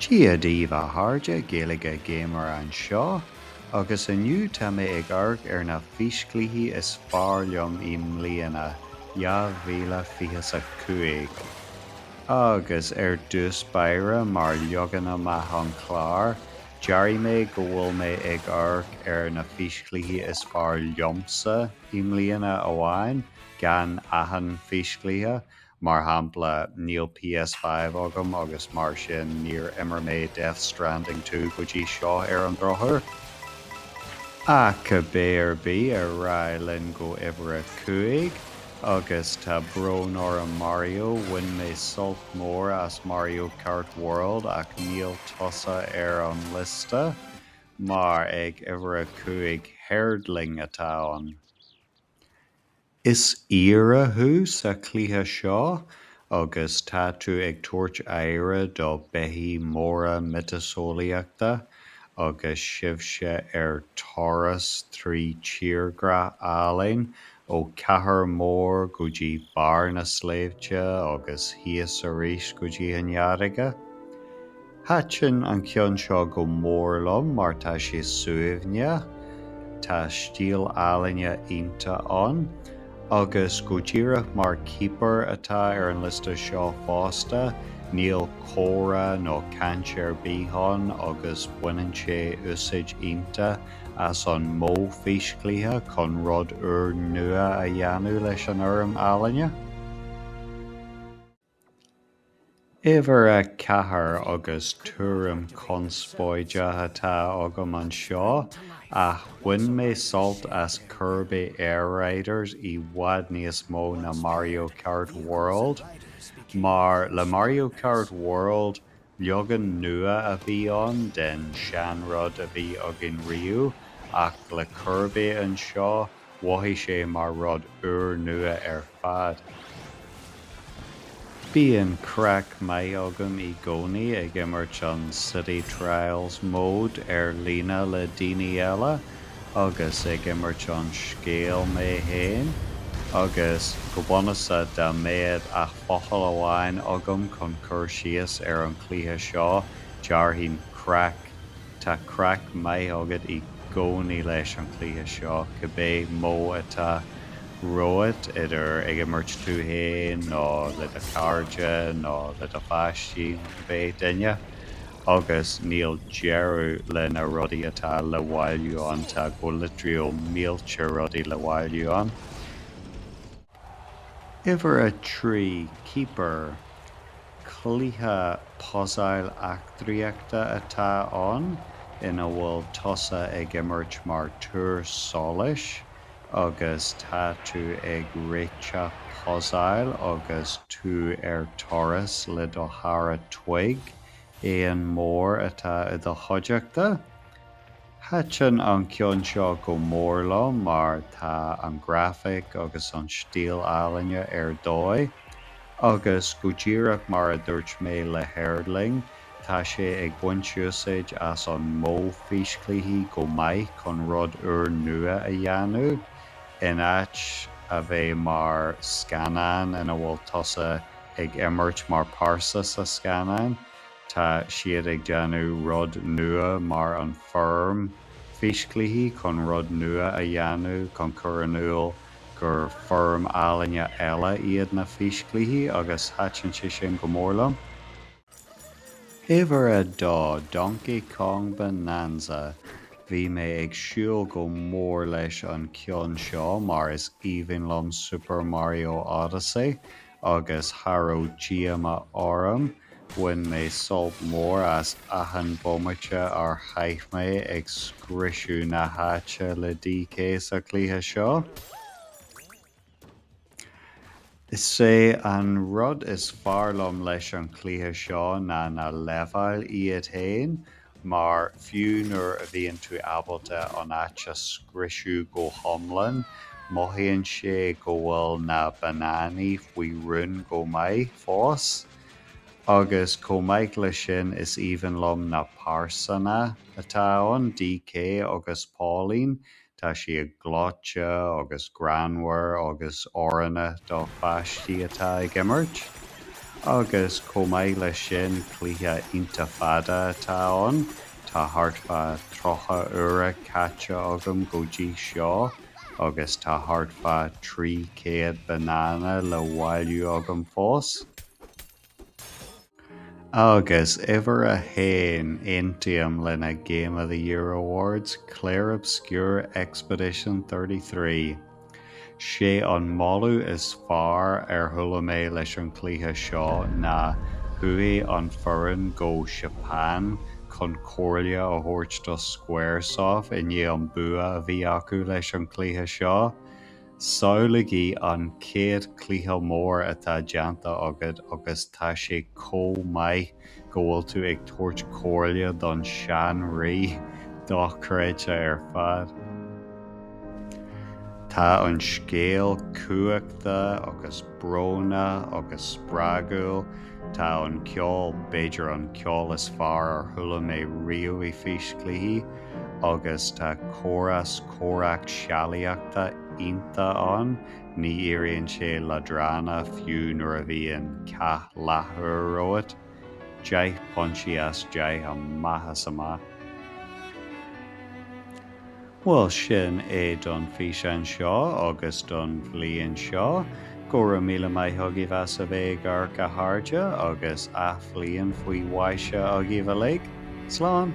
Dia daoibh a chairde, Gaeilge Gamer anseo, agus inniu tá mé ag amharc ar na físchluichí is fearr liom i mbliana, 2025. Agus ar dtús báire, mar leagan amach an chláir, déarfaidh mé go bhfuil mé ag amharc ar na físchluichí is fearr liomsa i mbliana amháin, gan achan físchluiche, Mar shampla, níl PS5 agam agus mar sin níor imir mé Death Stranding 2 go dtí seo ar an drochuair. Ach cibé ar bith, ar aghaidh linn go uimhir a 5, agus tá brón orm Mario, bhain mé sult mór as Mario Kart World ach níl tusa ar an liosta, mar ag uimhir a 5 Herdling atá ann. Is aoire thú sa chluiche seo agus tá tú ag tabhairt aire do beithígh móra miotaseolaíochta agus sibhse ar turas trí tírdhreach álainn ó chathair mór go dtí barr na sléibhte agus thíos arís go dtí an fharraige. Thaitin an ceann seo go mór liom mar tá sé suaimhneach, tá stíl ealaíne iontach ann, agus go díreach mar Keeper atá ar an liosta seo fosta, níl comhrá nó caint ar bith ann agus baineann sé úsáid iontach as an modh físchluiche chun rud úr nua a dhéanamh leis an fhoirm ealaíne. Uimhir a 4 agus tuairim conspóideach atá agam anseo, ach bhain mé sult as Kirby Air Riders i bhfad níos mó ná Mario Kart World, mar le Mario Kart World, leagan nua a bhí ann den seanrud a bhí againn riamh, ach le Kirby anseo, Mhothaigh sé mar rud úrnua ar fad. Bíonn craic maith agam i gcónaí ag imirt an City Trials mode ar líne le daoine eile agus ag imirt an scéal mé féin agus go bunúsach dá mbeadh ach focal amháin agam chun cur síos ar an chluiche seo déarfainn craic. Tá craic maith agat i gcónaí leis an chluiche seo, cibé modh atá romhat, idir ag imirt tú féin nó le do chairde nó le do pháistí nó cibé duine, agus níl deireadh le na rudaí atá le bhailiú ann, tá go litriúil mílte rudaí le bhailiú ann. Uimhir 3, Keeper. Cluiche puzail eachtraíochta atá ann ina bhfuil tusa ag imirt mar túr solais agus tá tú ag réiteach puzail agus tú ar turas le do chara Twig, éan mór atá i do chuideachta. Thaitin an ceann seo go mór liom mar tá an grafaic agus an stíl ealaíne ar dóigh, agus go díreach mar a dúirt mé le Herdling, tá sé ag baint úsáid as an modh físchluichí go maith chun rud úr nua a dhéanamh, in áit a bheith mar scannán ina bhfuil tusa ag imirt mar pearsa sa scannán. Tá siad ag déanamh rud nua mar an foirm físchluichí chun rud nua a dhéanamh chun cur in iúl gur foirm ealaíne eile iad na físchluichí agus thaitin sé sin go mór liom. Uimhir 2, Donkey Kong Bananza, Bhí mé ag siúl go mór leis an ceann seo mar is aoibhinn liom Super Mario Odyssey agus cha raibh díomá orm Bhain mé sult mór as achan bhomaite ar chaith mé ag scriosadh na háite le DK sa chluiche seo. Is é an rud is fearr liom leis an chluiche seo ná na leibhéil iad féin, mar fiú nuair a bhíonn tú ábalta an áit a scriosadh go hiomlán, mothaíonn sé go bhfuil na bananaí faoi rún go maith fós. Agus chomh maith leis sin is aoibhinn liom na pearsana atá ann, DK agus Pauline, tá siad gleoite agus greannmhar agus oiriúnach do pháistí atá ag imirt. Agus chomh maith leis sin, cluiche iontach fada atá ann, tá thart fá 30 uaire caite agam go dtí seo agus tá thart fá 300 banana le bhailiú agam fós. Agus uimhir a haon, aontaím lena Game of the Year Awards, Clair Obscur Expedition 33. Sé an moladh is fearr ar chuala mé leis an chluiche seo ná chuaigh an foireann go Seapáin chun comhairle a thabhairt do Squaresoft i ndiaidh an bua a bhí acu leis an chluiche seo. Samhlaígí an chéad chluiche mór atá déanta agat agus tá sé chomh maith go bhfuil tú ag tabhairt comhairle don sean-rí. Dochreidte ar fad. Tá an scéal cumhachtach agus brónach agus spreagúil. Tá an ceol, b'fhéidir an ceol is fearr ar chuala mé riamh i físchluichí, agus tá córas comhrac sealaíochta iontach ann, ní éiríonn sé leadránach fiú nuair a bhíonn cath leathuair romhat. 10 pointí as 10 amach is amach. Bhuel, sin é don físeán seo agus don bhliain seo. Go raibh míle maith agaibh as a bheith ag amharc a chairde agus athbhliain faoi mhaise agaibh uilig. Slán!